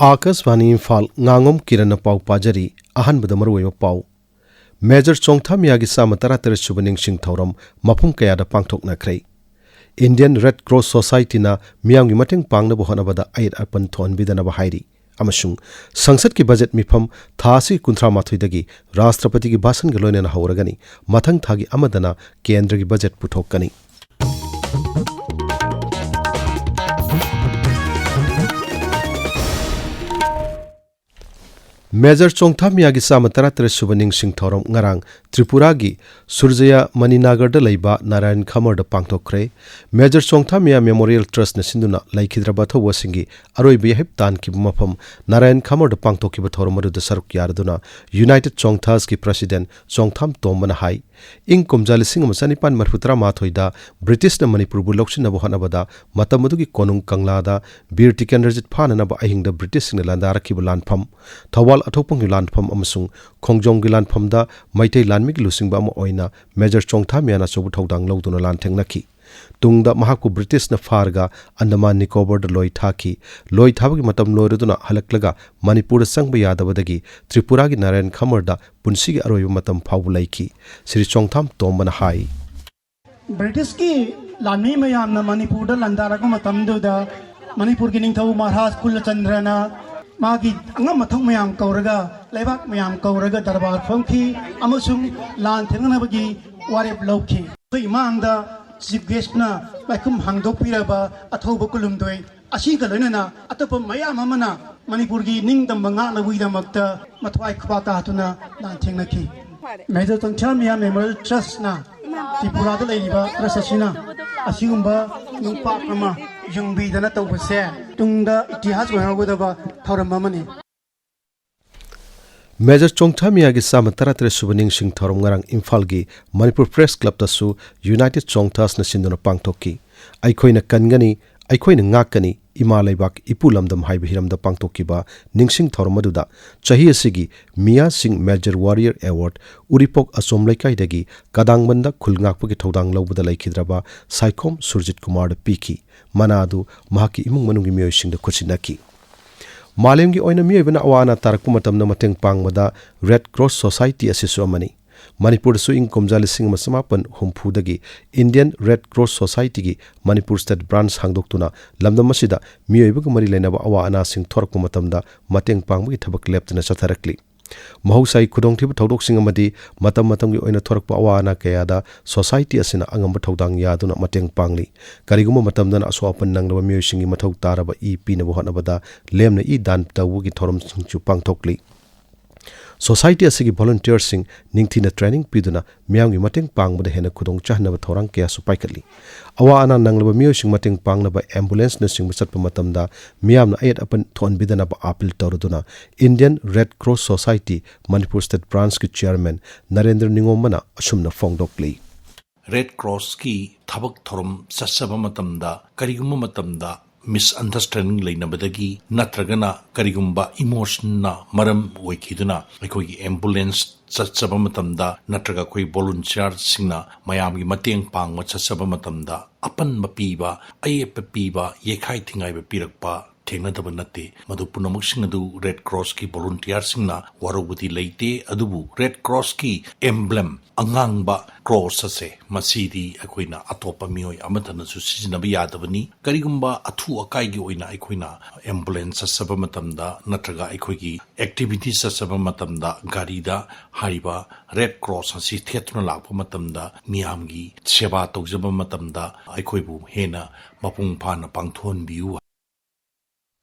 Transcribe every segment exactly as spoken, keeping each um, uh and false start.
ꯑꯥꯀꯥꯁꯕꯥꯅꯤ ꯏꯝꯐꯥꯜ, ꯉꯥꯉꯣꯝ ꯀꯤꯔꯟꯅ ꯄꯥꯎ ꯄꯥꯖꯔꯤ꯫ ꯑꯍꯥꯟꯕꯗ ꯃꯔꯨꯑꯣꯏꯕ ꯄꯥꯎ꯫ ꯃꯦꯖꯔ ꯆꯣꯡꯊꯥꯃꯤꯌꯥꯒꯤ ꯆꯥꯝꯃ ꯇꯔꯥꯇꯔꯦꯠ ꯁꯨꯕ ꯅꯤꯡꯁꯤꯡ ꯊꯧꯔꯝ ꯃꯐꯝ ꯀꯌꯥꯗ ꯄꯥꯡꯊꯣꯛꯅꯈ꯭ꯔꯦ꯫ ꯏꯟꯗꯤꯌꯟ ꯔꯦꯗ ꯀ꯭ꯔꯣꯁ ꯁꯣꯁꯥꯏꯇꯤꯅ ꯃꯤꯌꯥꯝꯒꯤ ꯃꯇꯦꯡ ꯄꯥꯡꯅꯕ ꯍꯣꯠꯅꯕꯗ ꯑꯌꯦꯠ ꯑꯄꯟ ꯊꯣꯛꯍꯟꯕꯤꯗꯅꯕ ꯍꯥꯏꯔꯤ꯫ ꯑꯃꯁꯨꯡ ꯁꯪꯁꯠꯀꯤ ꯕꯖꯦꯠ ꯃꯤꯐꯝ ꯊꯥ ꯑꯁꯤꯒꯤ ꯀꯨꯟꯊ꯭ꯔꯥ ꯃꯥꯊꯣꯏꯗꯒꯤ ꯔꯥꯁꯇ꯭ꯔꯄꯇꯤꯒꯤ ꯚꯥꯁꯟꯒ ꯂꯣꯏꯅꯅ ꯍꯧꯔꯒꯅꯤ꯫ ꯃꯊꯪ ꯊꯥꯒꯤ ꯑꯃꯗꯅ ꯀꯦꯟꯗ꯭ꯔꯒꯤ ꯕꯖꯦꯠ ꯄꯨꯊꯣꯛꯀꯅꯤ꯫ ꯃꯦꯖꯔ ꯆꯣꯡꯊꯥꯃꯤꯌꯥꯒꯤ ꯆꯥꯝꯃ ꯇꯔꯥꯇꯔꯦꯠ ꯁꯨꯕ ꯅꯤꯡꯁꯤꯡ ꯊꯧꯔꯝ ꯉꯔꯥꯡ ꯇ꯭ꯔꯤꯄꯨꯔꯥꯒꯤ ꯁꯨꯔꯖꯌꯥ ꯃꯅꯤꯅꯥꯒꯔꯗ ꯂꯩꯕ ꯅꯥꯔꯥꯌꯟ ꯈꯃꯔꯗ ꯄꯥꯡꯊꯣꯛꯈ꯭ꯔꯦ꯫ ꯃꯦꯖꯔ ꯆꯣꯡꯊꯥꯃꯤꯌꯥ ꯃꯦꯃꯣꯔꯤꯌꯦꯜ ꯇ꯭ꯔꯁꯅ ꯁꯤꯟꯗꯨꯅ ꯂꯩꯈꯤꯗ꯭ꯔꯕ ꯑꯊꯧꯕꯁꯤꯡꯒꯤ ꯑꯔꯣꯏꯕ ꯌꯥꯍꯤꯞ ꯇꯥꯟꯈꯤꯕ ꯃꯐꯝ ꯅꯥꯔꯥꯌꯟ ꯈꯃꯔꯗ ꯄꯥꯡꯊꯣꯛꯈꯤꯕ ꯊꯧꯔꯝ ꯑꯗꯨꯗ ꯁꯔꯨꯛ ꯌꯥꯔꯗꯨꯅ ꯌꯨꯅꯥꯏꯇꯦꯗ ꯆꯣꯡꯊꯥꯁꯀꯤ ꯄ꯭ꯔꯁꯤꯗꯦꯟ ꯆꯣꯡꯊꯥꯝ ꯇꯣꯝꯕꯅ ꯍꯥꯏ, ꯏꯪ ꯀꯨꯝꯖꯥ ꯂꯤꯁꯤꯡ ꯑꯃ ꯆꯅꯤꯄꯥꯟ ꯃꯔꯤꯐꯨ ꯇꯔꯥꯃꯥꯊꯣꯏꯗ ꯕ꯭ꯔꯤꯇꯤꯁꯅ ꯃꯅꯤꯄꯨꯔꯕꯨ ꯂꯧꯁꯤꯟꯅꯕ ꯍꯣꯠꯅꯕꯗ ꯃꯇꯝ ꯑꯗꯨꯒꯤ ꯀꯣꯅꯨꯡ ꯀꯪꯂꯥꯗ ꯕꯤꯔ ꯇꯤꯀꯦꯟꯗ꯭ꯔꯖꯤꯠ ꯐꯥꯅꯅꯕ ꯑꯍꯤꯡꯗ ꯕ꯭ꯔꯤꯇꯤꯁꯁꯤꯡꯅ ꯂꯥꯟꯗꯥꯔꯛꯈꯤꯕ ꯂꯥꯟꯐꯝ, ꯊꯧꯕꯥꯜ ꯑꯊꯣꯛꯄꯝꯒꯤ ꯂꯥꯟꯐꯝ ꯑꯃꯁꯨꯡ ꯈꯣꯡꯖꯣꯝꯒꯤ ꯂꯥꯟꯐꯝꯗ ꯃꯩꯇꯩ ꯂꯥꯟꯃꯤꯒꯤ ꯂꯨꯆꯤꯡꯕ ꯑꯃ ꯑꯣꯏꯅ ꯃꯦꯖꯔ ꯆꯣꯡꯊꯥꯃꯤꯌꯥꯅ ꯑꯆꯧꯕ ꯊꯧꯗꯥꯡ ꯂꯧꯗꯨꯅ ꯂꯥꯟꯊꯦꯡꯅꯈꯤ꯫ ꯇꯨꯡꯗ ꯃꯍꯥꯛꯄꯨ ꯕ꯭ꯔꯤꯇꯤꯁꯅ ꯐꯥꯔꯒ ꯑꯟꯗꯃꯥꯟ ꯅꯤꯀꯣꯕꯔꯗ ꯂꯣꯏ ꯊꯥꯈꯤ꯫ ꯂꯣꯏ ꯊꯥꯕꯒꯤ ꯃꯇꯝ ꯂꯣꯏꯔꯗꯨꯅ ꯍꯜꯂꯛꯂꯒ ꯃꯅꯤꯄꯨꯔꯗ ꯆꯪꯕ ꯌꯥꯗꯕꯗꯒꯤ ꯇ꯭ꯔꯤꯄꯨꯔꯥꯒꯤ ꯅꯥꯔꯥꯌꯟ ꯈꯃꯔꯗ ꯄꯨꯟꯁꯤꯒꯤ ꯑꯔꯣꯏꯕ ꯃꯇꯝ ꯐꯥꯎꯕ ꯂꯩꯈꯤ꯫ ꯁ꯭ꯔꯤ ꯆꯣꯡꯊꯥꯝ ꯇꯣꯝꯕꯅ ꯍꯥꯏ꯫ ꯕ꯭ꯔꯤꯇꯤꯁꯀꯤ ꯂꯥꯟꯃꯤ ꯃꯌꯥꯝꯅ ꯃꯅꯤꯄꯨꯔꯗ ꯂꯥꯟꯗꯥꯔꯛꯄ ꯃꯇꯝꯗꯨꯗ ꯃꯅꯤꯄꯨꯔꯒꯤ ꯅꯤꯡꯊꯧ ꯃꯍꯥꯔꯥꯖ ꯀꯨꯂꯆꯟꯗ꯭ꯔꯅ ꯃꯥꯒꯤ ꯑꯉꯝ ꯑꯊꯧ ꯃꯌꯥꯝ ꯀꯧꯔꯒ, ꯂꯩꯕꯥꯛ ꯃꯌꯥꯝ ꯀꯧꯔꯒ ꯗꯔꯕꯥꯔ ꯐꯝꯈꯤ ꯑꯃꯁꯨꯡ ꯂꯥꯟ ꯊꯦꯡꯅꯅꯕꯒꯤ ꯋꯥꯔꯦꯞ ꯂꯧꯈꯤ꯫ ꯑꯩꯈꯣꯏ ꯏꯃꯥꯡꯗ ꯆꯤꯐ ꯒꯦꯁꯅ ꯂꯥꯏꯈꯨꯝ ꯍꯥꯡꯗꯣꯛꯄꯤꯔꯕ ꯑꯊꯧꯕ ꯀꯨꯟꯍꯨꯝꯗꯣꯏ ꯑꯁꯤꯒ ꯂꯣꯏꯅꯅ ꯑꯇꯣꯞꯄ ꯃꯌꯥꯝ ꯑꯃꯅ ꯃꯅꯤꯄꯨꯔꯒꯤ ꯅꯤꯡꯇꯝꯕ ꯉꯥꯛꯅꯕꯒꯤꯗꯃꯛꯇ ꯃꯊ꯭ꯋꯥꯏ ꯈꯨꯄꯥꯛ ꯀꯥꯗꯨꯅ ꯂꯥꯟꯊꯦꯡꯅꯈꯤ꯫ ꯃꯦꯖꯔ ꯆꯣꯡꯊꯥꯃꯤꯌꯥ ꯃꯦꯃꯣꯔꯤꯌꯦꯜ ꯇ꯭ꯔꯁꯅ ꯇ꯭ꯔꯤꯄꯨꯔꯥꯗ ꯂꯩꯔꯤꯕ ꯇ꯭ꯔꯁ ꯑꯁꯤꯅ ꯑꯁꯤꯒꯨꯝꯕ ꯅꯨꯡꯄꯥꯛ ꯑꯃ ꯌꯨꯡꯕꯤꯗꯅ ꯇꯧꯕꯁꯦ ꯇꯨꯡꯗ ꯏꯇꯤꯍꯥꯁ ꯑꯣꯏꯍꯧꯒꯗꯕ ꯊꯧꯔꯝ ꯑꯃꯅꯤ꯫ ꯃꯦꯖꯔ ꯆꯣꯡꯊꯥꯃꯤꯌꯥꯒꯤ ꯆꯥꯝꯃ ꯇꯔꯥꯇꯔꯦꯠ ꯁꯨꯕ ꯅꯤꯡꯁꯤꯡ ꯊꯧꯔꯝ ꯉꯔꯥꯡ ꯏꯝꯐꯥꯜꯒꯤ ꯃꯅꯤꯄꯨꯔ ꯄ꯭ꯔꯦꯁ ꯀ꯭ꯂꯕꯇꯁꯨ ꯌꯨꯅꯥꯏꯇꯦꯗ ꯆꯣꯡꯊꯥꯁꯅ ꯁꯤꯟꯗꯨꯅ ꯄꯥꯡꯊꯣꯛꯈꯤ꯫ "ꯑꯩꯈꯣꯏꯅ ꯀꯟꯒꯅꯤ, ꯑꯩꯈꯣꯏꯅ ꯉꯥꯛꯀꯅꯤ, ꯏꯃꯥ ꯂꯩꯕꯥꯛ ꯏꯄꯨ ꯂꯝꯗꯝ" ꯍꯥꯏꯕ ꯍꯤꯔꯝꯗ ꯄꯥꯡꯊꯣꯛꯈꯤꯕ ꯅꯤꯡꯁꯤꯡ ꯊꯧꯔꯝ ꯑꯗꯨꯗ ꯆꯍꯤ ꯑꯁꯤꯒꯤ ꯃꯤꯌꯥ ꯁꯤꯡ ꯃꯦꯖꯔ ꯋꯥꯔꯤꯌꯔ ꯑꯦꯋꯥꯔꯗ ꯎꯔꯤꯄꯣꯛ ꯑꯆꯣꯝ ꯂꯩꯀꯥꯏꯗꯒꯤ ꯀꯗꯥꯡꯕꯟꯗ ꯈꯨꯜ ꯉꯥꯛꯄꯒꯤ ꯊꯧꯗꯥꯡ ꯂꯧꯕꯗ ꯂꯩꯈꯤꯗ꯭ꯔꯕ ꯁꯥꯏꯈꯣꯝ ꯁꯨꯔꯖꯤꯠ ꯀꯨꯃꯥꯔꯗ ꯄꯤꯈꯤ꯫ ꯃꯅꯥ ꯑꯗꯨ ꯃꯍꯥꯛꯀꯤ ꯏꯃꯨꯡ ꯃꯅꯨꯡꯒꯤ ꯃꯤꯑꯣꯏꯁꯤꯡꯗ ꯈꯨꯠꯁꯤꯟꯅꯈꯤ꯫ ꯃꯥꯂꯦꯝꯒꯤ ꯑꯣꯏꯅ ꯃꯤꯑꯣꯏꯕꯅ ꯑꯋꯥ ꯑꯅꯥ ꯇꯥꯔꯛꯄ ꯃꯇꯝꯗ ꯃꯇꯦꯡ ꯄꯥꯡꯕꯗ ꯔꯦꯗ ꯀ꯭ꯔꯣꯁ ꯁꯣꯁꯥꯏꯇꯤ ꯑꯁꯤꯁꯨ ꯑꯃꯅꯤ꯫ ꯃꯅꯤꯄꯨꯔꯗꯁꯨ ꯏꯪ ꯀꯨꯝꯖꯥ ꯂꯤꯁꯤꯡ ꯑꯃ ꯆꯃꯥꯄꯟ ꯍꯨꯝꯐꯨꯗꯒꯤ ꯏꯟꯗꯤꯌꯟ ꯔꯦꯗ ꯀ꯭ꯔꯣꯁ ꯁꯣꯁꯥꯏꯇꯤꯒꯤ ꯃꯅꯤꯄꯨꯔ ꯁ꯭ꯇꯦꯠ ꯕ꯭ꯔꯥꯟꯆ ꯍꯥꯡꯗꯣꯛꯇꯨꯅ ꯂꯝꯗꯝ ꯑꯁꯤꯗ ꯃꯤꯑꯣꯏꯕꯒ ꯃꯔꯤ ꯂꯩꯅꯕ ꯑꯋꯥ ꯑꯅꯥꯁꯤꯡ ꯊꯣꯔꯛꯄ ꯃꯇꯝꯗ ꯃꯇꯦꯡ ꯄꯥꯡꯕꯒꯤ ꯊꯕꯛ ꯂꯦꯞꯇꯅ ꯆꯠꯊꯔꯛꯂꯤ꯫ ꯃꯍꯧꯁꯥꯒꯤ ꯈꯨꯗꯣꯡꯊꯤꯕ ꯊꯧꯗꯣꯛꯁꯤꯡ ꯑꯃꯗꯤ ꯃꯇꯝ ꯃꯇꯝꯒꯤ ꯑꯣꯏꯅ ꯊꯣꯔꯛꯄ ꯑꯋꯥ ꯑꯅꯥ ꯀꯌꯥꯗ ꯁꯣꯁꯥꯏꯇꯤ ꯑꯁꯤꯅ ꯑꯉꯝꯕ ꯊꯧꯗꯥꯡ ꯌꯥꯗꯨꯅ ꯃꯇꯦꯡ ꯄꯥꯡꯂꯤ꯫ ꯀꯔꯤꯒꯨꯝꯕ ꯃꯇꯝꯗꯅ ꯑꯁꯣꯛ ꯑꯄꯟ ꯅꯪꯂꯕ ꯃꯤꯑꯣꯏꯁꯤꯡꯒꯤ ꯃꯊꯧ ꯇꯥꯔꯕ ꯏ ꯄꯤꯅꯕ ꯍꯣꯠꯅꯕꯗ ꯂꯦꯝꯅ ꯏ ꯗꯥꯟ ꯇꯧꯕꯒꯤ ꯊꯧꯔꯝꯁꯤꯡꯁꯨ ꯄꯥꯡꯊꯣꯛꯂꯤ꯫ ꯁꯣꯁꯥꯏꯇꯤ ꯑꯁꯤꯒꯤ ꯚꯣꯂꯨꯟꯇꯤꯌꯔꯁꯤꯡ ꯅꯤꯡꯊꯤꯅ ꯇ꯭ꯔꯦꯅꯤꯡ ꯄꯤꯗꯨꯅ ꯃꯤꯌꯥꯝꯒꯤ ꯃꯇꯦꯡ ꯄꯥꯡꯕꯗ ꯍꯦꯟꯅ ꯈꯨꯗꯣꯡ ꯆꯥꯍꯟꯅꯕ ꯊꯧꯔꯥꯡ ꯀꯌꯥꯁꯨ ꯄꯥꯏꯈꯠꯂꯤ꯫ ꯑꯋꯥ ꯑꯅꯥ ꯅꯪꯂꯕ ꯃꯤꯑꯣꯏꯁꯤꯡ ꯃꯇꯦꯡ ꯄꯥꯡꯅꯕ ꯑꯦꯝꯕꯨꯂꯦꯟꯁꯅꯆꯤꯡꯕ ꯆꯠꯄ ꯃꯇꯝꯗ ꯃꯤꯌꯥꯝꯅ ꯑꯌꯦꯠ ꯑꯄꯟ ꯊꯣꯛꯍꯟꯕꯤꯗꯅꯕ ꯑꯥꯄꯤꯜ ꯇꯧꯔꯗꯨꯅ Indian red cross society Manipur state ꯕ꯭ꯔꯥꯟꯆꯀꯤ ꯆꯤꯌꯔꯃꯦꯟ ꯅꯔꯦꯟꯗ꯭ꯔ ꯅꯤꯉꯣꯝꯕꯅ ꯑꯁꯨꯝꯅ ꯐꯣꯡꯗꯣꯛꯂꯤ꯫ ꯔꯦꯗ ꯀ꯭ꯔꯣꯁꯀꯤ ꯊꯕꯛ ꯊꯧꯔꯝ ꯆꯠꯆꯕ ꯃꯇꯝꯗ ꯀꯔꯤꯒꯨꯝꯕ ꯃꯇꯝꯗ ꯃꯤꯁꯑꯟꯗꯔꯁ꯭ꯇꯦꯟꯗꯤꯡ ꯂꯩꯅꯕꯗꯒꯤ ꯅꯠꯇ꯭ꯔꯒꯅ ꯀꯔꯤꯒꯨꯝꯕ ꯏꯃꯣꯁꯟꯅ ꯃꯔꯝ ꯑꯣꯏꯈꯤꯗꯨꯅ ꯑꯩꯈꯣꯏꯒꯤ ꯑꯦꯝꯕꯨꯂꯦꯟꯁ ꯆꯠꯆꯕ ꯃꯇꯝꯗ ꯅꯠꯇ꯭ꯔꯒ ꯑꯩꯈꯣꯏ ꯚꯣꯂꯨꯟꯇꯤꯌꯔꯁꯤꯡꯅ ꯃꯌꯥꯝꯒꯤ ꯃꯇꯦꯡ ꯄꯥꯡꯕ ꯆꯠꯆꯕ ꯃꯇꯝꯗ ꯑꯄꯟꯕ ꯄꯤꯕ, ꯑꯌꯦꯠꯄ ꯄꯤꯕ, ꯌꯩꯈꯥꯏ ꯊꯤꯡꯒꯥꯏꯕ ꯄꯤꯔꯛꯄ ꯊꯦꯡꯅꯗꯕ ꯅꯠꯇꯦ꯫ ꯃꯗꯨ ꯄꯨꯝꯅꯃꯛꯁꯤꯡ ꯑꯗꯨ ꯔꯦꯗ ꯀ꯭ꯔꯣꯁꯀꯤ ꯚꯣꯂꯨꯟꯇꯤꯌꯔꯁꯤꯡꯅ ꯋꯥꯔꯧꯕꯗꯤ ꯂꯩꯇꯦ, ꯑꯗꯨꯕꯨ ꯔꯦꯗ ꯀ꯭ꯔꯣꯁꯀꯤ ꯑꯦꯝꯕ꯭ꯂꯦꯝ ꯑꯉꯥꯡꯕ ꯀ꯭ꯔꯣꯁ ꯑꯁꯦ ꯃꯁꯤꯗꯤ ꯑꯩꯈꯣꯏꯅ ꯑꯇꯣꯞꯄ ꯃꯤꯑꯣꯏ ꯑꯃꯠꯇꯅꯁꯨ ꯁꯤꯖꯤꯟꯅꯕ ꯌꯥꯗꯕꯅꯤ꯫ ꯀꯔꯤꯒꯨꯝꯕ ꯑꯊꯨ ꯑꯀꯥꯏꯒꯤ ꯑꯣꯏꯅ ꯑꯩꯈꯣꯏꯅ ꯑꯦꯝꯕꯨꯂꯦꯟꯁ ꯆꯠꯆꯕ ꯃꯇꯝꯗ ꯅꯠꯇ꯭ꯔꯒ ꯑꯩꯈꯣꯏꯒꯤ ꯑꯦꯛꯇꯤꯚꯤꯇꯤꯁ ꯆꯠꯆꯕ ꯃꯇꯝꯗ ꯒꯥꯔꯤꯗ ꯍꯥꯏꯔꯤꯕ ꯔꯦꯗ ꯀ꯭ꯔꯣꯁ ꯑꯁꯤ ꯊꯦꯠꯇꯨꯅ ꯂꯥꯛꯄ ꯃꯇꯝꯗ ꯃꯤꯌꯥꯝꯒꯤ ꯁꯦꯕꯥ ꯇꯧꯖꯕ ꯃꯇꯝꯗ ꯑꯩꯈꯣꯏꯕꯨ ꯍꯦꯟꯅ ꯃꯄꯨꯡ ꯐꯥꯅ ꯄꯥꯡꯊꯣꯛꯍꯟꯕꯤꯌꯨ꯫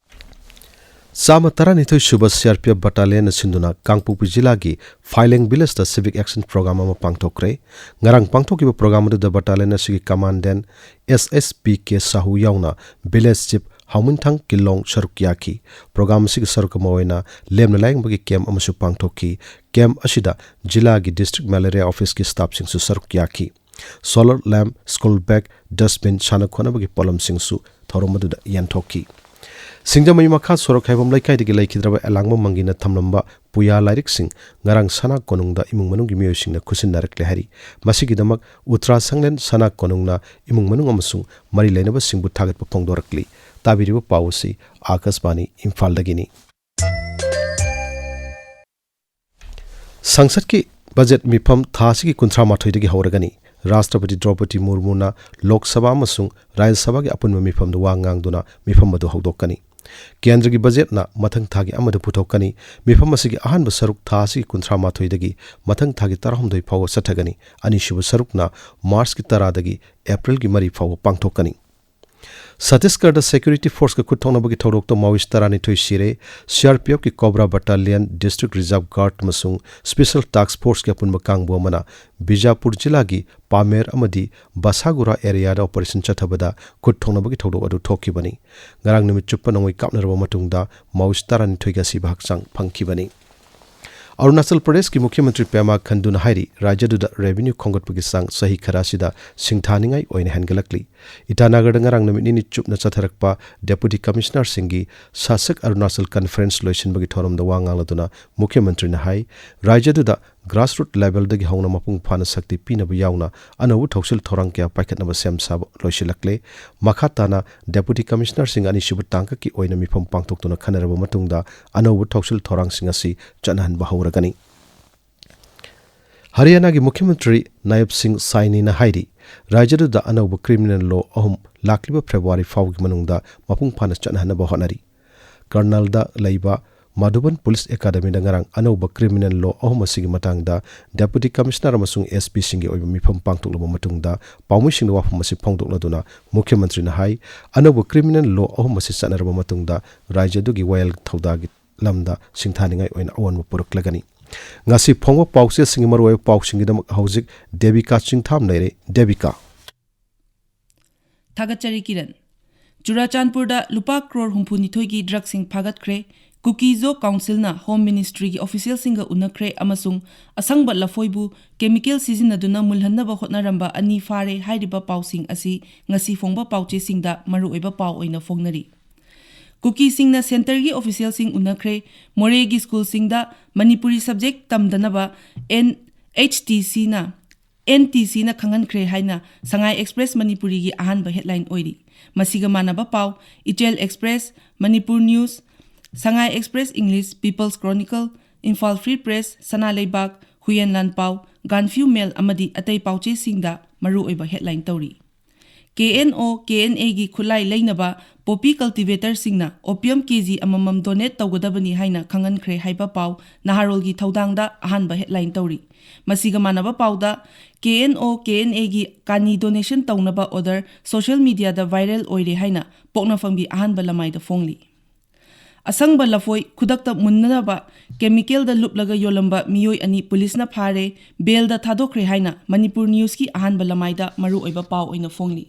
ꯆꯥꯝꯃ ꯇꯔꯥꯅꯤꯊꯣꯏ ꯁꯨꯕ ꯁꯤ ꯑꯥꯔ ꯄꯤ ꯑꯦꯐ ꯕꯠꯇꯥꯂꯤꯌꯟꯅ ꯁꯤꯟꯗꯨꯅ ꯀꯥꯡꯄꯣꯛꯄꯤ ꯖꯤꯂꯥꯒꯤ ꯐꯥꯏꯂꯦꯡ ꯚꯤꯂꯦꯖꯇ ꯁꯤꯚꯤꯛ ꯑꯦꯛꯁꯟ ꯄ꯭ꯔꯣꯒ꯭ꯔꯥꯝ ꯑꯃ ꯄꯥꯡꯊꯣꯛꯈ꯭ꯔꯦ꯫ ꯉꯔꯥꯡ ꯄꯥꯡꯊꯣꯛꯈꯤꯕ ꯄ꯭ꯔꯣꯒ꯭ꯔꯥꯝ ꯑꯗꯨꯗ ꯕꯠꯇꯥꯂꯤꯌꯟ ꯑꯁꯤꯒꯤ ꯀꯃꯥꯟꯗꯦꯟ ꯑꯦꯁ ꯑꯦꯁ ꯄꯤ ꯀꯦ ꯁꯥꯍꯨ ꯌꯥꯎꯅ ꯚꯤꯂꯦꯖ ꯆꯤꯐ ꯍꯥꯎꯃꯤꯟꯊꯥꯡ ꯀꯤꯂꯣꯡ ꯁꯔꯨꯛ ꯌꯥꯈꯤ꯫ ꯄ꯭ꯔꯣꯒ꯭ꯔꯥꯝ ꯑꯁꯤꯒꯤ ꯁꯔꯨꯛ ꯑꯃ ꯑꯣꯏꯅ ꯂꯦꯝꯅ ꯂꯥꯌꯦꯡꯕꯒꯤ ꯀꯦꯝꯞ ꯑꯃꯁꯨ ꯄꯥꯡꯊꯣꯛꯈꯤ꯫ ꯀꯦꯝꯞ ꯑꯁꯤꯗ ꯖꯤꯂꯥꯒꯤ ꯗꯤꯁꯇ꯭ꯔꯤꯛ ꯃꯦꯂꯦꯔꯤꯌꯥ ꯑꯣꯐꯤꯁꯀꯤ ꯁ꯭ꯇꯥꯐꯁꯤꯡꯁꯨ ꯁꯔꯨꯛ ꯌꯥꯈꯤ꯫ ꯁꯣꯂꯔ ꯂꯦꯝꯞ, ꯁ꯭ꯀꯨꯜ ꯕꯦꯒ, ꯗꯁꯕꯤꯟ, ꯁꯥꯟꯅ ꯈꯣꯠꯅꯕꯒꯤ ꯄꯣꯠꯂꯝꯁꯤꯡꯁꯨ ꯊꯧꯔꯝ ꯑꯗꯨꯗ ꯌꯦꯟꯊꯣꯛꯈꯤ꯫ ꯁꯤꯡꯖꯃꯩ ꯃꯈꯥ ꯁꯣꯔꯣꯛ ꯍꯥꯏꯕꯝ ꯂꯩꯀꯥꯏꯗꯒꯤ ꯂꯩꯈꯤꯗ꯭ꯔꯕ ꯑꯦꯂꯥꯡꯕꯝ ꯃꯪꯒꯤꯅ ꯊꯝꯂꯝꯕ ꯄꯨꯌꯥ ꯂꯥꯏꯔꯤꯛꯁꯤꯡ ꯉꯔꯥꯡ ꯁꯅꯥ ꯀꯣꯅꯨꯡꯗ ꯏꯃꯨꯡ ꯃꯅꯨꯡꯒꯤ ꯃꯤꯑꯣꯏꯁꯤꯡꯅ ꯈꯨꯠꯁꯤꯟꯅꯔꯛꯂꯦ ꯍꯥꯏꯔꯤ꯫ ꯃꯁꯤꯒꯤꯗꯃꯛ ꯎꯇ꯭ꯔꯥ ꯁꯪꯂꯦꯟ ꯁꯅꯥ ꯀꯣꯅꯨꯡꯅ ꯏꯃꯨꯡ ꯃꯅꯨꯡ ꯑꯃꯁꯨꯡ ꯃꯔꯤ ꯂꯩꯅꯕꯁꯤꯡꯕꯨ ꯊꯥꯒꯠꯄ ꯐꯣꯡꯗꯣꯔꯛꯂꯤ꯫ ꯇꯥꯕꯤꯔꯤꯕ ꯄꯥꯎ ꯑꯁꯤ ꯑꯥꯀꯥꯁꯕꯥꯅꯤ ꯏꯝꯐꯥꯜꯗꯒꯤꯅꯤ꯫ ꯁꯪꯁꯠꯀꯤ ꯕꯖꯦꯠ ꯃꯤꯐꯝ ꯊꯥ ꯑꯁꯤꯒꯤ ꯀꯨꯟꯊ꯭ꯔꯥ ꯃꯥꯊꯣꯏꯗꯒꯤ ꯍꯧꯔꯒꯅꯤ꯫ ꯔꯥꯁꯇ꯭ꯔꯄꯇꯤ ꯗ꯭ꯔꯧꯄꯗꯤ ꯃꯨꯔꯃꯨꯅ ꯂꯣꯛ ꯁꯚꯥ ꯑꯃꯁꯨꯡ ꯔꯥꯖ꯭ꯌ ꯁꯚꯥꯒꯤ ꯑꯄꯨꯟꯕ ꯃꯤꯐꯝꯗ ꯋꯥ ꯉꯥꯡꯗꯨꯅ ꯃꯤꯐꯝ ꯑꯗꯨ ꯍꯧꯗꯣꯛꯀꯅꯤ꯫ ꯀꯦꯟꯗ꯭ꯔꯒꯤ ꯕꯖꯦꯠꯅ ꯃꯊꯪ ꯊꯥꯒꯤ ꯑꯃꯗ ꯄꯨꯊꯣꯛꯀꯅꯤ꯫ ꯃꯤꯐꯝ ꯑꯁꯤꯒꯤ ꯑꯍꯥꯟꯕ ꯁꯔꯨꯛ ꯊꯥ ꯑꯁꯤꯒꯤ ꯀꯨꯟꯊ꯭ꯔꯥ ꯃꯥꯊꯣꯏꯗꯒꯤ ꯃꯊꯪ ꯊꯥꯒꯤ ꯇꯔꯥꯍꯨꯝꯗꯣꯏ ꯐꯥꯎꯕ ꯆꯠꯊꯒꯅꯤ꯫ ꯑꯅꯤꯁꯨꯕ ꯁꯔꯨꯛꯅ ꯃꯥꯔꯆꯀꯤ ꯇꯔꯥꯗꯒꯤ ꯑꯦꯄ꯭ꯔꯤꯜꯒꯤ ꯃꯔꯤ ꯐꯥꯎꯕ ꯄꯥꯡꯊꯣꯛꯀꯅꯤ꯫ ꯁꯠꯇꯤꯁꯒꯔꯗ ꯁꯦꯀ꯭ꯌꯨꯔꯤꯇꯤ ꯐꯣꯔꯁꯀ ꯈꯨꯠ ꯊꯣꯛꯅꯕꯒꯤ ꯊꯧꯗꯣꯛꯇ ꯃꯥꯑꯣꯏꯁ ꯇꯔꯥꯅꯤꯊꯣꯏ ꯁꯤꯔꯦ꯫ ꯁꯤ ꯑꯥꯔ ꯄꯤ ꯑꯦꯐꯀꯤ cobra battalion, district reserve guard ꯑꯃꯁꯨꯡ ꯁ꯭ꯄꯦꯁꯦꯜ ꯇꯥꯛꯁ ꯐꯣꯔꯁꯀꯤ ꯑꯄꯨꯟꯕ ꯀꯥꯡꯕꯨ ꯑꯃꯅ ꯕꯤꯖꯥꯄꯨꯔ ꯖꯤꯂꯥꯒꯤ ꯄꯥꯃꯦꯔ ꯑꯃꯗꯤ ꯕꯁꯥꯒꯨꯔꯥ ꯑꯦꯔꯤꯌꯥꯗ ꯑꯣꯄꯔꯦꯁꯟ ꯆꯠꯊꯕꯗ ꯈꯨꯠ ꯊꯣꯛꯅꯕꯒꯤ ꯊꯧꯗꯣꯛ ꯑꯗꯨ ꯊꯣꯛꯈꯤꯕꯅꯤ꯫ ꯉꯔꯥꯡ ꯅꯨꯃꯤꯠ ꯆꯨꯞꯄ ꯅꯣꯡꯃꯩ ꯀꯥꯞꯅꯔꯕ ꯃꯇꯨꯡꯗ ꯃꯥꯑꯣꯏꯁ ꯇꯔꯥꯅꯤꯊꯣꯏꯒ ꯁꯤꯕ ꯍꯛꯆꯥꯡ ꯐꯪꯈꯤꯕꯅꯤ꯫ ꯑꯔꯨꯅꯥꯆꯜ ꯄ꯭ꯔꯗꯦꯁꯀꯤ ꯃꯨꯈ꯭ꯌ ꯃꯟꯇ꯭ꯔꯤ ꯄꯦꯃꯥ ꯈꯟꯗꯨꯅ ꯍꯥꯏꯔꯤ, ꯔꯥꯖ꯭ꯌꯗꯨꯗ ꯔꯦꯚꯤꯅ꯭ꯌꯨ ꯈꯣꯝꯒꯠꯄꯒꯤ ꯆꯥꯡ ꯆꯍꯤ ꯈꯔ ꯑꯁꯤꯗ ꯁꯤꯡꯊꯥꯅꯤꯡꯉꯥꯏ ꯑꯣꯏꯅ ꯍꯦꯟꯒꯠꯂꯛꯂꯤ꯫ ꯏꯇꯥꯅꯒꯔꯗ ꯉꯔꯥꯡ ꯅꯨꯃꯤꯠ ꯅꯤꯅꯤ ꯆꯨꯞꯅ ꯆꯠꯊꯔꯛꯄ ꯗꯦꯄꯨꯇꯤ ꯀꯃꯤꯁꯅꯔꯁꯤꯡꯒꯤ ꯁꯥꯁꯛ ꯑꯔꯨꯅꯥꯆꯜ ꯀꯟꯐꯔꯦꯟꯁ ꯂꯣꯏꯁꯤꯟꯕꯒꯤ ꯊꯧꯔꯝꯗ ꯋꯥ ꯉꯥꯡꯂꯗꯨꯅ ꯃꯨꯈ꯭ꯌ ꯃꯟꯇ꯭ꯔꯤꯅ ꯍꯥꯏ, ꯔꯥꯖ꯭ꯌꯗꯨꯗ ꯒ꯭ꯔꯥꯁꯔꯨꯠ ꯂꯦꯚꯦꯜꯗꯒꯤ ꯍꯧꯅ ꯃꯄꯨꯡ ꯐꯥꯅ ꯁꯛꯇꯤ ꯄꯤꯅꯕ ꯌꯥꯎꯅ ꯑꯅꯧꯕ ꯊꯧꯁꯤꯜ ꯊꯧꯔꯥꯡ ꯀꯌꯥ ꯄꯥꯏꯈꯠꯅꯕ ꯁꯦꯝ ꯁꯥꯕ ꯂꯣꯏꯁꯤꯜꯂꯛꯂꯦ꯫ ꯃꯈꯥ ꯇꯥꯅ ꯗꯦꯄꯨꯇꯤ ꯀꯃꯤꯁꯅꯔꯁꯤꯡ ꯑꯅꯤꯁꯨꯕ ꯇꯥꯡꯀꯛꯀꯤ ꯑꯣꯏꯅ ꯃꯤꯐꯝ ꯄꯥꯡꯊꯣꯛꯇꯨꯅ ꯈꯟꯅꯔꯕ ꯃꯇꯨꯡꯗ ꯑꯅꯧꯕ ꯊꯧꯁꯤꯜ ꯊꯧꯔꯥꯡꯁꯤꯡ ꯑꯁꯤ ꯆꯠꯅꯍꯟꯕ ꯍꯧꯔꯒꯅꯤ꯫ ꯍꯔꯤꯌꯥꯅꯥꯒꯤ ꯃꯨꯈ꯭ꯌ ꯃꯟꯇ꯭ꯔꯤ ꯅꯥꯌꯕ ꯁꯤꯡ ꯁꯥꯏꯅꯤꯅ ꯍꯥꯏꯔꯤ, ꯔꯥꯖ꯭ꯌꯗꯨꯗ ꯑꯅꯧꯕ ꯀ꯭ꯔꯤꯃꯤꯅꯦꯜ ꯂꯣ ꯑꯍꯨꯝ ꯂꯥꯛꯂꯤꯕ ꯐꯦꯕ꯭ꯔꯨꯋꯥꯔꯤ ꯐꯥꯎꯒꯤ ꯃꯅꯨꯡꯗ ꯃꯄꯨꯡ ꯐꯥꯅ ꯆꯠꯅꯍꯟꯅꯕ ꯍꯣꯠꯅꯔꯤ꯫ ꯀꯔꯅꯥꯜꯗ ꯂꯩꯕ ꯃꯥꯙꯨꯕꯟ ꯄꯨꯂꯤꯁ ꯑꯦꯀꯥꯗꯃꯤꯗ ꯉꯔꯥꯡ ꯑꯅꯧꯕ ꯀ꯭ꯔꯤꯃꯤꯅꯦꯜ ꯂꯣ ꯑꯍꯨꯝ ꯑꯁꯤꯒꯤ ꯃꯇꯥꯡꯗ ꯗꯦꯄꯨꯇꯤ ꯀꯃꯤꯁꯅꯔ ꯑꯃꯁꯨꯡ ꯑꯦꯁ ꯄꯤꯁꯤꯡꯒꯤ ꯑꯣꯏꯕ ꯃꯤꯐꯝ ꯄꯥꯡꯊꯣꯛꯂꯕ ꯃꯇꯨꯡꯗ ꯄꯥꯎꯃꯤꯁꯤꯡꯗ ꯋꯥꯐꯝ ꯑꯁꯤ ꯐꯣꯡꯗꯣꯛꯂꯗꯨꯅ ꯃꯨꯈ꯭ꯌ ꯃꯟꯇ꯭ꯔꯤꯅ ꯍꯥꯏ, ꯑꯅꯧꯕ ꯀ꯭ꯔꯤꯃꯤꯅꯦꯜ ꯂꯣ ꯑꯍꯨꯝ ꯑꯁꯤ ꯆꯠꯅꯔꯕ ꯃꯇꯨꯡꯗ ꯔꯥꯖ꯭ꯌ ꯑꯗꯨꯒꯤ ꯋꯥꯌꯦꯜ ꯊꯧꯗꯥꯒꯤ ꯂꯝꯗ ꯁꯤꯡꯊꯥꯅꯤꯡꯉꯥꯏ ꯑꯣꯏꯅ ꯑꯑꯣꯟꯕ ꯄꯨꯔꯛꯂꯒꯅꯤ꯫ ꯉꯁꯤ ꯐꯣꯡꯕ ꯄꯥꯎꯆꯦꯁꯤꯡꯒꯤ ꯃꯔꯨꯑꯣꯏꯕ ꯄꯥꯎꯁꯤꯡꯒꯤꯗꯃꯛ ꯍꯧꯖꯤꯛ ꯗꯦꯕꯤꯀꯥ ꯆꯤꯡꯊꯥꯝ ꯂꯩꯔꯦ꯫ ꯗꯦꯕꯤꯀꯥ꯫ ꯊꯥꯒꯠꯆꯔꯤ ꯀꯤꯔꯟ꯫ ꯆꯨꯔꯥꯆꯥꯟꯄꯨꯔꯗ ꯂꯨꯄꯥ ꯀ꯭ꯔꯣꯔ ꯍꯨꯝꯐꯨꯅꯤꯊꯣꯏꯒꯤ ꯗ꯭ꯔꯒꯁꯤꯡ ꯐꯥꯒꯠꯈ꯭ꯔꯦ꯫ ꯀꯨꯀꯤꯖꯣ ꯀꯥꯎꯟꯁꯤꯜꯅ ꯍꯣꯝ ꯃꯤꯅꯤꯁꯇ꯭ꯔꯤꯒꯤ ꯑꯣꯐꯤꯁꯤꯌꯦꯜꯁꯤꯡꯒ ꯎꯅꯈ꯭ꯔꯦ ꯑꯃꯁꯨꯡ ꯑꯁꯪꯕ ꯂꯐꯣꯏꯕꯨ ꯀꯦꯃꯤꯀꯦꯜ ꯁꯤꯖꯤꯟꯅꯗꯨꯅ ꯃꯨꯜꯍꯟꯅꯕ ꯍꯣꯠꯅꯔꯝꯕ ꯑꯅꯤ ꯐꯥꯔꯦ ꯍꯥꯏꯔꯤꯕ ꯄꯥꯎꯁꯤꯡ ꯑꯁꯤ ꯉꯁꯤ ꯐꯣꯡꯕ ꯄꯥꯎꯆꯦꯁꯤꯡꯗ ꯃꯔꯨꯑꯣꯏꯕ ꯄꯥꯎ ꯑꯣꯏꯅ ꯐꯣꯡꯅꯔꯤ꯫ ꯀꯨꯀꯤꯁꯤꯡꯅ centreꯒꯤ officialꯁꯤꯡ ꯎꯅꯈ꯭ꯔꯦ꯫ ꯃꯣꯔꯦꯒꯤ schoolꯁꯤꯡꯗ ꯃꯅꯤꯄꯨꯔꯤ subject ꯇꯝꯗꯅꯕ ꯑꯦꯟ ꯑꯩꯆ ꯇꯤ ꯁꯤꯅ ꯑꯦꯟ ꯇꯤ ꯁꯤꯅ ꯈꯪꯍꯟꯈ꯭ꯔꯦ ꯍꯥꯏꯅ Sangai Express ꯃꯅꯤꯄꯨꯔꯤꯒꯤ ꯑꯍꯥꯟꯕ headline ꯑꯣꯏꯔꯤ꯫ ꯃꯁꯤꯒ ꯃꯥꯟꯅꯕ ꯄꯥꯎ ꯏꯆꯦꯜ Express, Manipur News, Sangai Express English, People's Chronicle, Imphal Free Press, ꯁꯅꯥ ꯂꯩꯕꯥꯛ, ꯍꯨꯌꯦꯟ ꯂꯥꯟꯄꯥꯎ, ꯒꯥꯟꯐ꯭ꯌꯨ ꯃꯦꯜ ꯑꯃꯗꯤ ꯑꯇꯩ ꯄꯥꯎꯆꯦꯁꯤꯡꯗ ꯃꯔꯨꯑꯣꯏꯕ headline ꯇꯧꯔꯤ꯫ ꯀꯦ ꯑꯦꯟ ꯑꯣ, ꯀꯦ ꯑꯦꯟ ꯑꯦꯒꯤ ꯈꯨꯠꯂꯥꯏ ꯂꯩꯅꯕ poppy cultivatorꯁꯤꯡꯅ opium ꯀꯦ ꯖꯤ ꯑꯃꯃꯝ donate ꯇꯧꯒꯗꯕꯅꯤ ꯍꯥꯏꯅ ꯈꯪꯍꯟꯈ꯭ꯔꯦ ꯍꯥꯏꯕ ꯄꯥꯎ ꯅꯍꯥꯔꯣꯜꯒꯤ ꯊꯧꯗꯥꯡꯗ ꯑꯍꯥꯟꯕ headline ꯇꯧꯔꯤ꯫ ꯃꯁꯤꯒ ꯃꯥꯟꯅꯕ ꯄꯥꯎꯗ ꯀꯦ ꯑꯦꯟ ꯑꯣ, ꯀꯦ ꯑꯦꯟ ꯑꯦꯒꯤ ꯀꯥꯅꯤ donation ꯇꯧꯅꯕ order social mediaꯗ viral ꯑꯣꯏꯔꯦ ꯍꯥꯏꯅ ꯄꯣꯛꯅꯐꯝꯒꯤ ꯑꯍꯥꯟꯕ ꯂꯃꯥꯏꯗ ꯐꯣꯡꯂꯤ꯫ ꯑꯁꯪꯕ ꯂꯐꯣꯏ ꯈꯨꯗꯛꯇ ꯃꯨꯟꯅꯅꯕ chemicalꯗ ꯂꯨꯞꯂꯒ ꯌꯣꯜꯂꯝꯕ ꯃꯤꯑꯣꯏ ꯑꯅꯤ ꯄꯨꯂꯤꯁꯅ ꯐꯥꯔꯦ, bailꯗ ꯊꯥꯗꯣꯛꯈ꯭ꯔꯦ ꯍꯥꯏꯅ ꯃꯅꯤꯄꯨꯔ Newsꯀꯤ ꯑꯍꯥꯟꯕ ꯂꯃꯥꯏꯗ ꯃꯔꯨꯑꯣꯏꯕ ꯄꯥꯎ ꯑꯣꯏꯅ ꯐꯣꯡꯂꯤ꯫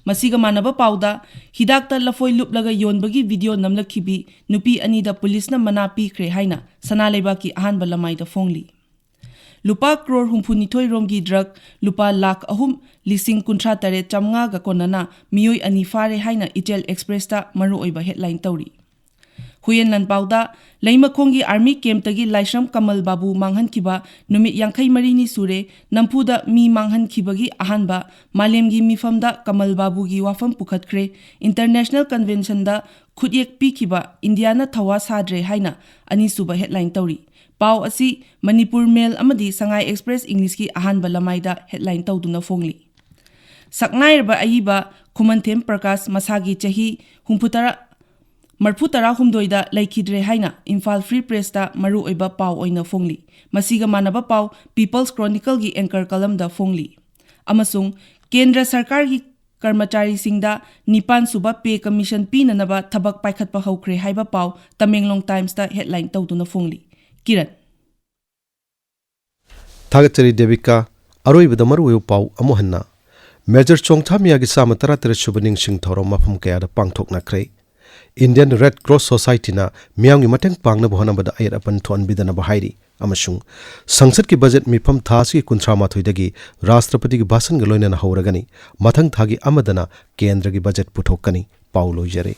ꯃꯁꯤꯒ ꯃꯥꯟꯅꯕ ꯄꯥꯎꯗ ꯍꯤꯗꯥꯛꯇ ꯂꯐꯣꯏ ꯂꯨꯞꯂꯒ ꯌꯣꯟꯕꯒꯤ video ꯅꯝꯂꯛꯈꯤꯕꯤ ꯅꯨꯄꯤ ꯑꯅꯤꯗ ꯄꯨꯂꯤꯁꯅ ꯃꯅꯥ ꯄꯤꯈ꯭ꯔꯦ ꯍꯥꯏꯅ ꯁꯅꯥ ꯂꯩꯕꯥꯛꯀꯤ ꯑꯍꯥꯟꯕ ꯂꯃꯥꯏꯗ ꯐꯣꯡꯂꯤ꯫ ꯂꯨꯄꯥ ꯀ꯭ꯔꯣꯔ ꯍꯨꯝꯐꯨꯅꯤꯊꯣꯏ ꯔꯣꯝꯒꯤ drug ꯂꯨꯄꯥ ꯂꯥꯈ ꯑꯍꯨꯝ ꯂꯤꯁꯤꯡ ꯀꯨꯟꯊ꯭ꯔꯥ ꯇꯔꯦꯠ ꯆꯥꯝꯃꯉꯥꯒ ꯀꯣꯟꯅꯅ ꯃꯤꯑꯣꯏ ꯑꯅꯤ ꯐꯥꯔꯦ ꯍꯥꯏꯅ ꯏꯆꯦꯜ Expressꯇ ꯃꯔꯨꯑꯣꯏꯕ headline ꯇꯧꯔꯤ꯫ ꯍꯨꯌꯦꯟ ꯂꯥꯟꯄꯥꯎꯗ ꯂꯩꯃꯈꯣꯡꯒꯤ army campꯇꯒꯤ ꯂꯥꯏꯁ꯭ꯔꯝ ꯀꯃꯜ ꯕꯥꯕꯨ ꯃꯥꯡꯍꯟꯈꯤꯕ ꯅꯨꯃꯤꯠ ꯌꯥꯡꯈꯩ ꯃꯔꯤꯅꯤ ꯁꯨꯔꯦ꯫ ꯅꯝꯐꯨꯗ ꯃꯤ ꯃꯥꯡꯍꯟꯈꯤꯕꯒꯤ ꯑꯍꯥꯟꯕ ꯃꯥꯂꯦꯝꯒꯤ ꯃꯤꯐꯝꯗ ꯀꯃꯜ ꯕꯥꯕꯨꯒꯤ ꯋꯥꯐꯝ ꯄꯨꯈꯠꯈ꯭ꯔꯦ꯫ International Conventionꯗ ꯈꯨꯠꯌꯦꯛ ꯄꯤꯈꯤꯕ ꯏꯟꯗꯤꯌꯥꯅ ꯊꯧꯋꯥ ꯁꯥꯗ꯭ꯔꯦ ꯍꯥꯏꯅ ꯑꯅꯤꯁꯨꯕ headline ꯇꯧꯔꯤ꯫ ꯄꯥꯎ ꯑꯁꯤ ꯃꯅꯤꯄꯨꯔ Mail ꯑꯃꯗꯤ Sangai Express Englishꯀꯤ ꯑꯍꯥꯟꯕ ꯂꯃꯥꯏꯗ headline ꯇꯧꯗꯨꯅ ꯐꯣꯡꯂꯤ꯫ ꯁꯛꯅꯥꯏꯔꯕ ꯑꯏꯕ ꯈꯨꯃꯟꯊꯦꯝ ꯄ꯭ꯔꯀꯥꯁ ꯃꯁꯥꯒꯤ ꯆꯍꯤ ꯍꯨꯝꯐꯨꯇꯔꯥ, ꯃꯔꯐꯨ ꯇꯔꯥꯍꯨꯝꯗꯣꯏꯗ ꯂꯩꯈꯤꯗ꯭ꯔꯦ ꯍꯥꯏꯅ ꯏꯝꯐꯥꯜ Free Pressꯇ ꯃꯔꯨꯑꯣꯏꯕ ꯄꯥꯎ ꯑꯣꯏꯅ ꯐꯣꯡꯂꯤ꯫ ꯃꯁꯤꯒ ꯃꯥꯟꯅꯕ ꯄꯥꯎ People's Chronicleꯒꯤ anchor columnꯗ ꯐꯣꯡꯂꯤ꯫ ꯑꯃꯁꯨꯡ ꯀꯦꯟꯗ꯭ꯔ ꯁꯔꯀꯥꯔꯒꯤ ꯀꯔꯃꯆꯥꯔꯤꯁꯤꯡꯗ ꯅꯤꯄꯥꯟ ꯁꯨꯕ pay commission ꯄꯤꯅꯅꯕ ꯊꯕꯛ ꯄꯥꯏꯈꯠꯄ ꯍꯧꯈ꯭ꯔꯦ ꯍꯥꯏꯕ ꯄꯥꯎ ꯇꯃꯦꯡꯂꯣꯡ Timesꯇ headline ꯇꯧꯗꯨꯅ ꯐꯣꯡꯂꯤ꯫ ꯀꯤꯔꯟ꯫ ꯊꯥꯒꯠꯆꯔꯤ ꯗꯦꯕꯤꯀꯥ꯫ ꯑꯔꯣꯏꯕꯗ ꯃꯔꯨꯑꯣꯏꯕ ꯄꯥꯎ ꯑꯃꯨꯛ ꯍꯟꯅ꯫ ꯃꯦꯖꯔ ꯆꯣꯡꯊꯥꯃꯤꯌꯥꯒꯤ ꯆꯥꯝꯃ ꯇꯔꯥꯇꯔꯦꯠ ꯁꯨꯕ ꯅꯤꯡꯁꯤꯡ ꯊꯧꯔꯝ ꯃꯐꯝ ꯀꯌꯥꯗ ꯄꯥꯡꯊꯣꯛꯅꯈ꯭ꯔꯦ꯫ Indian Red Cross Societyꯅ ꯃꯤꯌꯥꯝꯒꯤ ꯃꯇꯦꯡ ꯄꯥꯡꯅꯕ ꯍꯣꯠꯅꯕꯗ ꯑꯌꯦꯠ ꯑꯄꯟ ꯊꯣꯛꯍꯟꯕꯤꯗꯅꯕ ꯍꯥꯏꯔꯤ ꯑꯃꯁꯨꯡ ꯁꯪꯁꯠꯀꯤ ꯕꯖꯦꯠ ꯃꯤꯐꯝ ꯊꯥ ꯑꯁꯤꯒꯤ ꯀꯨꯟꯊ꯭ꯔꯥ ꯃꯥꯊꯣꯏꯗꯒꯤ ꯔꯥꯁꯇ꯭ꯔꯄꯇꯤꯒꯤ ꯚꯥꯁꯟꯒ ꯂꯣꯏꯅꯅ ꯍꯧꯔꯒꯅꯤ꯫ ꯃꯊꯪ ꯊꯥꯒꯤ ꯑꯃꯗꯅ ꯀꯦꯟꯗ꯭ꯔꯒꯤ ꯕꯖꯦꯠ ꯄꯨꯊꯣꯛꯀꯅꯤ꯫ ꯄꯥꯎ ꯂꯣꯏꯖꯔꯦ꯫